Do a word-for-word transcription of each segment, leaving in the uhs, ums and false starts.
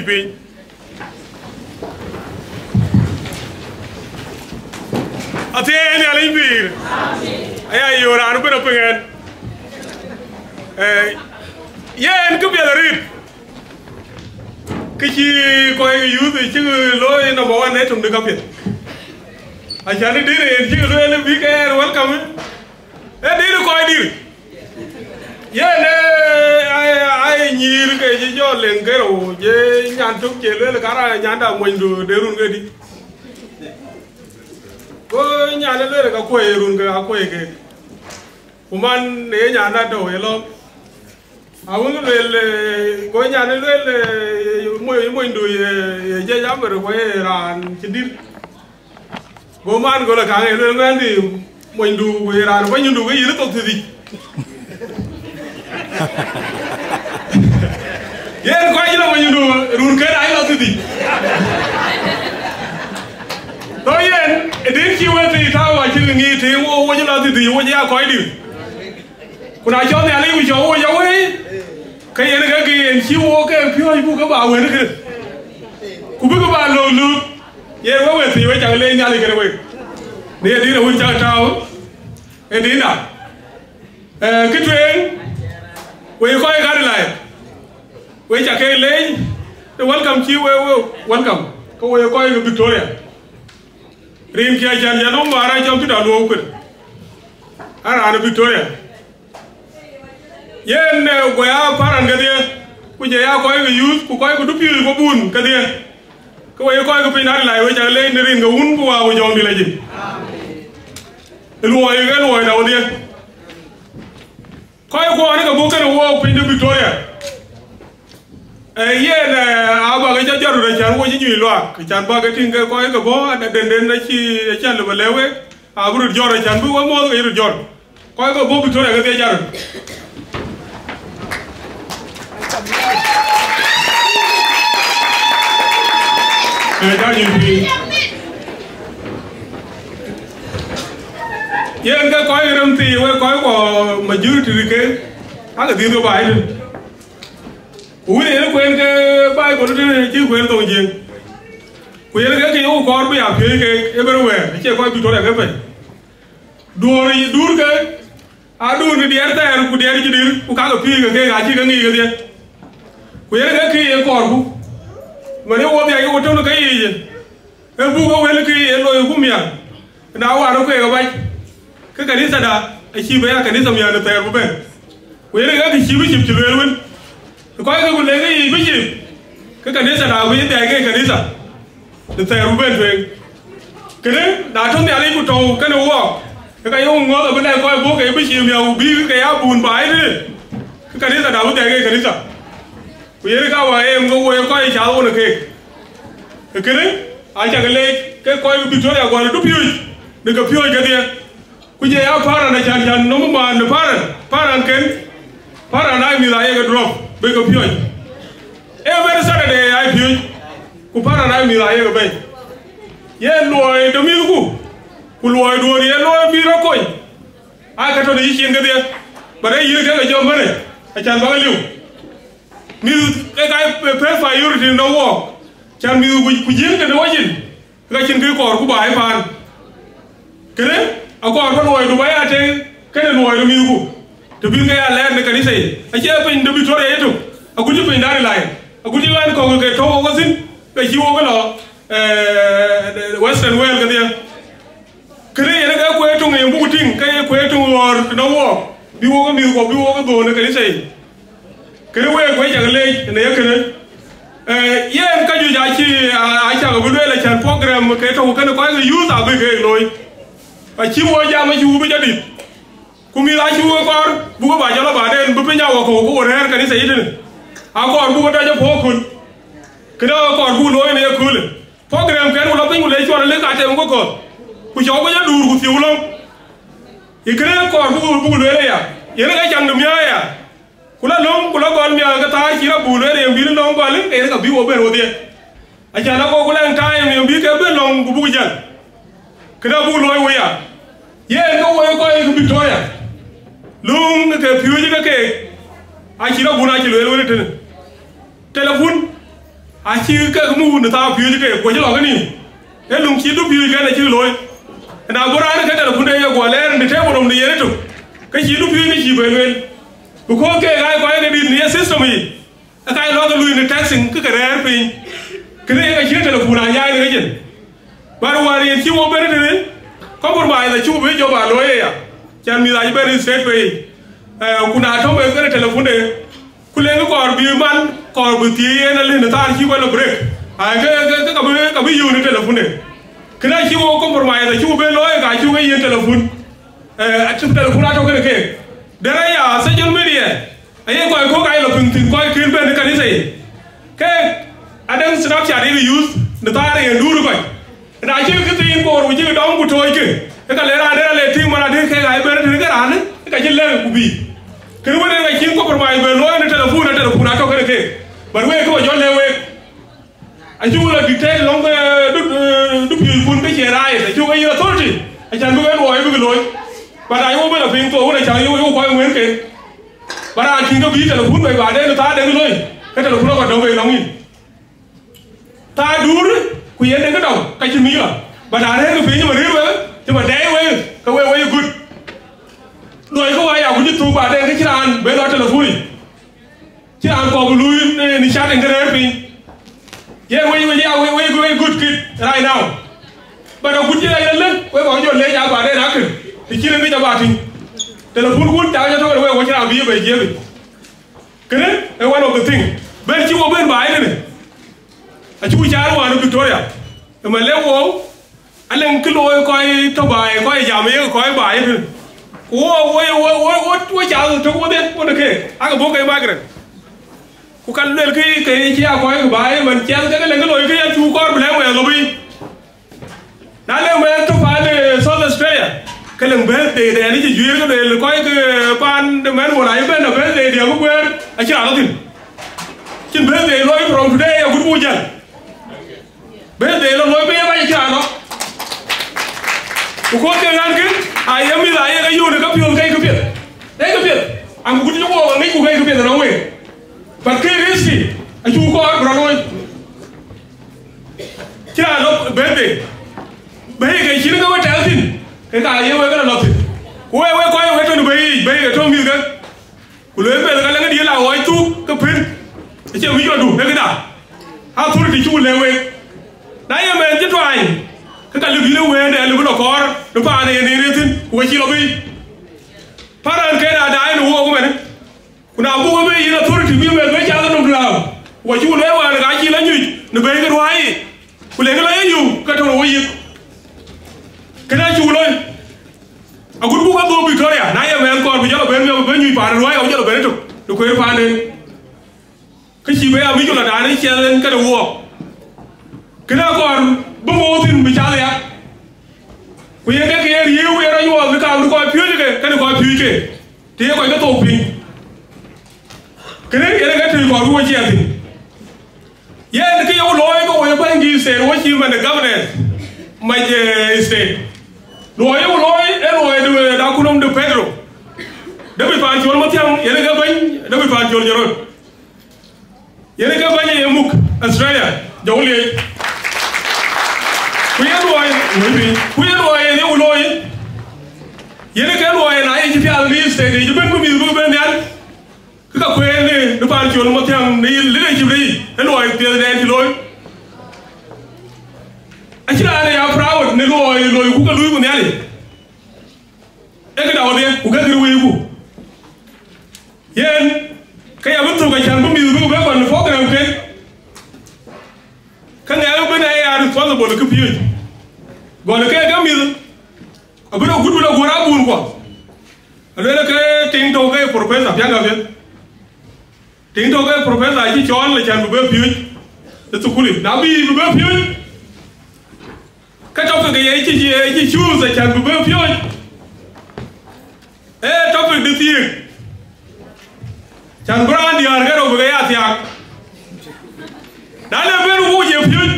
piny. Athiɛɛi Nhialic pïïr. Aya yöök raan bï rɔt piŋ ɛn. Eh, yen kë piɛth arëët. Kë cï kɔc ke youth cï looi number one ë töŋ de kapiɛth. Acan ë dït en cï lueel bï ke ɛɛr welcome. Ë dït kɔc dït. Yen ë ai, ai nyïïr ke cï jɔ leŋ ke rou, je nyan tök cie lueel ka raan nyanda monydu de run ke dï. Go nyan ë lueel ka kuɔi run ke akuɔi ke. Ku man ë nyanda tɔ̈u ë lɔ̈m. Awun lueel, eh, go nyan ë lueel, eh, mony-, monydu ye, ye je jamër ku ye raan cï dït. Go man go la kaŋ ë lueel mɛnhdi monydu ku ye raan bɔ̈ nyindu ke yïn thok thiëthic. Yen kɔc cï la monydu run ke raan la thiëthic. Tɔ yen, ë dït cï wek thii tääu acï ŋic tïŋ wo, wo cï la thiëthic, wo cï ya kɔc dït. Ku na cɔl Nhialic ku cɔk wo ya wei, ke yen ke ke yen cï wo ke piɔ̈ɔ̈c buk ke ba wën kë. Ku bï ke ba lök lök, yen we we thii we cak leec Nhialic kën wek. Në ye dïn awun cak tääu, ë dïn da. Eh, kë tueŋ, we kɔc kat lai, we cak ke leec, the welcome cï we, we welcome, ke we kɔc ke Victoria. Rin kiɛ can jɛ nɔm waar acɔm tït aluɔu kën. An raan ë Victoria. Yen, eh, guɔ ya paran kedhie, ku jɛ ya kɔc ke youth, ku kɔc ke dupiööc ku bun kedhie. Ke we kɔc ke piny Adelaide, we cak leec në rin ke wun ku waa ku jɔŋ dï la jin. Ë luɔi, ë luɔi da wodhie. Kɔc kuɔɔn ke buk kën wook piny de Victoria. Eh, yen, eh, abak jɔ jɔt röt acan wo cï nyuc luaak, acan bak ke tïŋ ke kɔc ke bɔ̈, adenden acï, acï alëu bä lɛ̈k wek, abï röt jɔt acan bï we muɔ̈th ke cï röt jɔt. Kɔc ke bɔ̈ Victoria ke dhie jɔt röt. Eh, jɔ nyuc piny. Yen ke kɔc rem thii, wek kɔc kuɔ majority ke, ake dhil ke baai tën. Ku wën yen kueen ke Baibol tën cï kueen thoŋ Jiëëŋ. Ku yen ke kë yok kɔɔr bï ya piööc ke everywhere, acie kɔc Victoria ke pɛ̈i. Duöör, duur ke, aduur në diɛɛr thɛɛr ku diɛɛr cï dïr, ku kakë piööc ke keek acï ke ŋic kedhie. Ku yen ke kë ye kɔɔrku. Man ye wo dhiac ke wo tɔ̈u në keyiic. Ë buk ë wël kë ye looi ë gumial, na wään ë kueek abac, ke kanithada acïï bï ya kanitha miäk në thɛɛr bï bɛ̈n. Ku yen ë kë cï bicip cï lueel wën, kɔc ke ku lek ke yiic bicip, ke kanithada abï dhiac ke kanitha në thɛɛr bï bɛ̈n tueŋ. Kënë, na tɔ̈ Nhialic ku tɔ̈u kenë wɔɔk, ke ka yöŋ ŋɔ̈th abï lɛc kɔc bɔ̈ ke bicip miäk ku bï ke ya bun baai tëde, ke kanithada abï dhiac ke kanitha. Ku yen ka wa em ke wo ye kɔc cath wo në keek. Ee kënë, acak leec ke kɔc Victoria guɔl dupiööc në ke piööc kedhie. Ku je ya paran acan can nɔm man në paran, paran ken, paran ai mïth ayeke drop bï ke piööc. Every Saturday ai piööc, ku paran ai mïth ayeke bɛ̈i. Yen luɔi de mïthku, ku luɔi duöör yen luɔi bï rɔt kony. Aa ka tɔ̈ në yï cin kedhie, but ee yïn ke ke jɔ mërë, acan bäk liu. Mïth ke ka first priority në wɔɔk, can mïth ku, ku jiël ke në wacin, ke ka cïn kë kɔɔr ku baai paan. Kënë akɔɔr bä luɔidu bä ya tëŋ, kënë luɔi de mïthku. Të bï ke ya lɛɛr në kanitha yic, acie piny de Victoria yetök, agut cï piny de Adelaide, agut cï ɣän kɔ̈k ke tɔ̈u wok thïn, ke cï wok lɔ, eh, Western world kedhie. Kënë yen ke kueer töŋ yen buk tïŋ, ke ye kueer töŋ ɣɔɔr tënë wɔɔk, bï wok mïthkuɔ, bï wok dhöl në kanitha yic. Kënë week, we cak leec në ye kënë. Eh, yen ka juëc acï, a, acak bï lueel acan program ke tɔ̈u kenë kɔc ke youth abï keek looi. Acï wo jam acï wo bï jɔ dït. Ku mïth acï wo kɔɔr, buk ba jɔ lɔ baden, bï piny a wɔ kɔ̈u ku wo rɛ̈ɛ̈r kanitha yic tënë. Akɔɔr buk dɔc apuɔ̈u köl. Kënë akɔɔr buk looi në ye köölë. Program kɛn ku lɔ piny ku le cuɔt alëk atem ku kɔ̈th. Ku cɔk ku jɔ duur ku thiëu lɔ̈ŋ. Ye kënë kɔɔr buk, buk lueel aya. Yen ke caŋ de miäk aya. Ku la lɔ̈ŋ, ku la gɔl miäk ke thaar cï rɔt buk lueel yen bï lɔ̈ŋ gɔl, ke yen ka bï wo bɛ̈n wodhie. Acan akɔɔr ku lɛŋ time yen bï ke bɛ̈n lɔ̈ŋ ku buk jäl. Kënë abuk luɔi wo ya. Yen ke wo ye kɔc ke Victoria. Lööŋ ke piööcë ke keek. Acï rɔt bun acï lueel wën ëtënë. Telephone. Acï kek muk në thaa piööc ke, ku cï lɔ ke nïïm. Ee luŋ cï dupiööc kën acï looi. Na bɔ̈ raan ke telephone de ye guɔ lɛɛr në table nɔm në yen ëtök, ke cï dupiööc ke cï bɛ lueel. Because ke ɣaac kɔc ke dït në ye system yic, ë ka lɔ ke lui në texting ke ke rɛ̈ɛ̈r piny. Kënë ye ka cï telephone a nyaai në ke cin. But wäär yen cï wok bɛ̈n tënë, compromise acuk bï jɔ ba looi aya. Cän mïth acï bɛ̈n straight pay. Eh, ku na tɔ̈ bɛ kënë telephone de, ku leŋ kɔɔr bï man, kɔɔr bï thiëëc yen alë në thaar cï kɔc lɔ break. Ai, ke, ke, ke, ka bï, ka bï yöök në telephone de. Kënë acï wok compromise, acuk bï looi, ka cuk ke yen telephone. Eh, acï telephone atɔ̈ kënë keek. Dɛ̈t aya social media. Aye kɔc kɔ̈k aa lɔ piŋ thïn, kɔc kën bɛ̈n ë kanitha yic. Ke adɛ̈ŋ Snapchat ye ke use në thaar yen duur kɔc. Na cï kë thiin koor ku cï ke dɔm ku tooc ke, ë ka le raan dɛ̈t ale tïŋ man adï kek aa bɛ̈n tënë ke raan, ë ka cï lɛ̈k ku bï. Kënë wën en ka cïn compromise bɛ looi në telephone, ë telephone atɔ̈ kënë keek. But wek ke wä jɔ lɛ̈k wek. Acuk lɔ dictate lɔŋ ke du, du piööc kun ke cie right, acuk ke yïn authority, acan bï ke luɔi bï ke looi. But ayï wok bï lɔ piŋ thok wën acan yï wok kɔc wën ke. Ba raan cïn ke bï telephone bei baden, thaa de ke looi, ke telephone akɔt dɔm bei lɔŋ yïn. Thaa duur, ku yen de ke dɔm, ka cï mïc lɔ. Ba raan rɛ̈ɛ̈r ke piny ma rëër wek, cï ma dɛɛi wek, ke wek wek good. Luɔi ke wä ya ku cï thuk baden, ke cï raan bei lɔ telephone yic. Cï raan kɔɔr bï luui në, në chat en ke rɛ̈ɛ̈r piny. Yen wei, wei, ya, wei, wei, wei good kid right now. But agut cï rɛc lëk, wek kɔc jɔ leec a baden akën, të cïn en ke jɔ ba tïŋ. Telephone kun cak jɔ tɔ̈ kën wek, wek cï raan bï ye bei jiëëk. Kënë ee one of the thing. Bɛ̈n cï wok bɛ̈n baai tënë. Acuk caar wään ë Victoria. Ë ma lek wok, aleŋ kë looi kɔc tɔ̈ baai, kɔc jam ye kɔc baai tënë. Ku wo, wo, wo, wo, wo, wo cath tök wodhie, wodhie keek, ake bɔ̈ ke migrant. Ku ka luel kë, ke cï a kɔc ke baai, man ciɛth ke leŋ kë looi kë ya cuk kɔɔr bï lɛ̈k wɛɛr lɔ bï. Na le mɛn tɔ̈ paan de South Australia, ke leŋ birthday de ni cï juiir ke lueel kɔc ke paan de mɛn wala ye bɛ̈n a birthday de abï guëër, acï raan lɔ thïn. Cïn birthday looi from today agut buk jäl. Birthday lɔ looi bï ye bac acï raan lɔ. Ku koor ke ɣän kë, aye mïth aye ke yööt ë ke piöth ke ke piɛth. Ke ke piɛth. Am gut cï wook aŋicku ke ke piɛth ënɔŋ week. But ke risky, acuk kɔɔr bï rɔt looi. Cï raan lɔ birthday, bɛ̈i ke cïn ke we tɛ̈ɛ̈l thïn, ke ka ye wek ke lɔ lɔ thïn. Ku wek, wek kɔc wek tɔ̈ në bɛ̈i yiic, bɛ̈i ke tɔ̈ mïthke. Ku lueel meth ka lëŋ diël a ɣɔɔc thuk ke pën, acie wïc rɔtdu, ee këda. Authority cuk lɛ̈k wek. Na ye mɛnh cï tuaany, ke ka lëu bï në wëënde, lëu bï lɔ kɔɔr në paan yen yen thïn, ku we cï lɔ bï. Parent ke na daai në wook ëmënë. Ku na buk ëbë yïn authority bï meth bï cath nɔm lääu, ku acuk lueel wään ka cï lɔ nyuc në bɛ̈i ke ruääi yic, ku leŋ lɔ ye yök ke tɔ̈u wo yïk. Kënë acuk looi. Agut buk adhuk Victoria, na ye mɛnh kɔɔr bï jɔl bɛ̈n bï bï nyuc paan ruääi, abï jɔl bɛ̈n ëtök në kueer paanden. Ke cï bɛ̈i abï jɔl adanë ciɛth en këde wook. Kënë akɔɔr bï mook thïn bï cath ya. Ku ye ke ke ye riëëu ye rɔt nyuɔɔth në kaam de kɔc piööcë ke, kënë kɔc piööcë ke. Të ye kɔc ke thok piny. Kënë yen ke tëë kɔɔr bï wo ciɛɛŋ thïn. Yen kë ye wo looi ke wo ye bäny dïït state, wo cï man de governor mac, eh, state. Luɔi ye wo looi, ee luɔi de, de akutnɔm de Pedro. David Pancol Mathiaŋ, yen ke bɛ̈ny, David Pancol Jɔt Röt. Yen ke bɛ̈ny ye muk Australia, jɔ wo liec. Ku ye luɔi, ku ye luɔi yen ye wo looi. Yen ke luɔi na ye cï piath në state, ye cï bɛ̈n bï mïth bï bɛ̈n nhial. Kë ka kueen në, në Pancol Mathiaŋ në leadership de yic, ë luɔi piɛth dɛn cï looi. Acïn raan ë ya proud në luɔi loiku ke luiku Nhialic. Ee këda wadhie, ku ke kërë wëiku. Yen, ke ya bï thök acän bï mïth bï bɛ kɔn në program ke. Ke ŋɛk bï na ya responsible kë piööc. Gɔl ke ke mïth, abï rɔ gut bï lɔ guɔ̈r abun kuɔ. Aluel ke tiŋ tɔ̈u ke professor piɛŋ ka piɛth. Tiŋ tɔ̈u ke professor acï cɔɔl acän bï bɛ piööc ë thukul yic. Na bï bï bɛ piööc, ke topic ye cï, ye cï choose acän bï bɛ piööc. Ee topic de thiëëk. Cän bï raan diäär ke rou bï ke ya thiaak. Na le ben wuc ye piööc,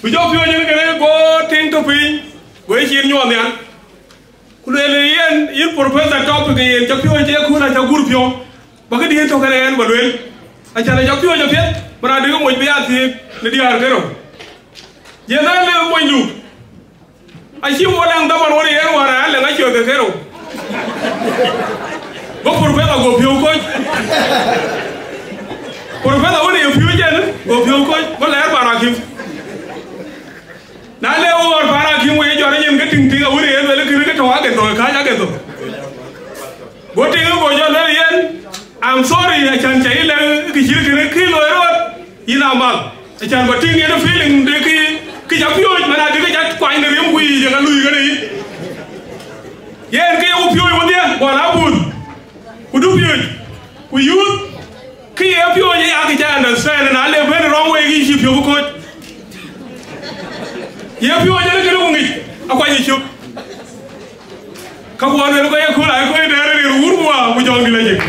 bï jɔ piööc en kënë go tiŋ tɔ̈ piny, go ye cin nyuɔɔth nhial. Ku lueel yen, yïn professor topic yen cä piööc ë kun acä gur piɔ̈u, ba këdï tök kɛn ɣɛn ba lueel, acän acä piööc apiɛth. Mën adï ke moc bï ya thiëëk në diäär kerou. Jël na le moc luk. Acï wo lɛŋ dhaman wën yen wäär aa lɛŋ acï ke kerou. Go professor go piɔ̈u kɔc. Professor wën ye piɔ̈u jɛn go piɔ̈u kɔc, go lɛɛr pan akïm. Na le wor pan akïm wei jɔt nyin ke tiŋ tiŋ awën yen wël kën ke tɔ̈ agetho, kääc agetho. Go tiŋ go jɔt lël yen, "I'm sorry, acän cä yï lɛŋ kë cït kënë kï loi rot, yïn amal. Acän bä tïŋ yen feeling de kï, kï cä piööc, man adï kï cä kuany në riɛm ku yiic ë ka luui kënë yï." Yen ke yeku piööc wedhie, gɔl abuth, ku du piööc, ku yuuth, kï ye piööc ë ya kï cä understand, na le bɛ̈n wrong way kï cï piɔ̈u bï kɔc. Ye piööc ënë kënë ku ŋic, akuany ë cök. Ka kuɔn ënë ke ye kööl, ai, kɔc dɛɛr ë rir wur ku wa, ku jɔŋdït la jek.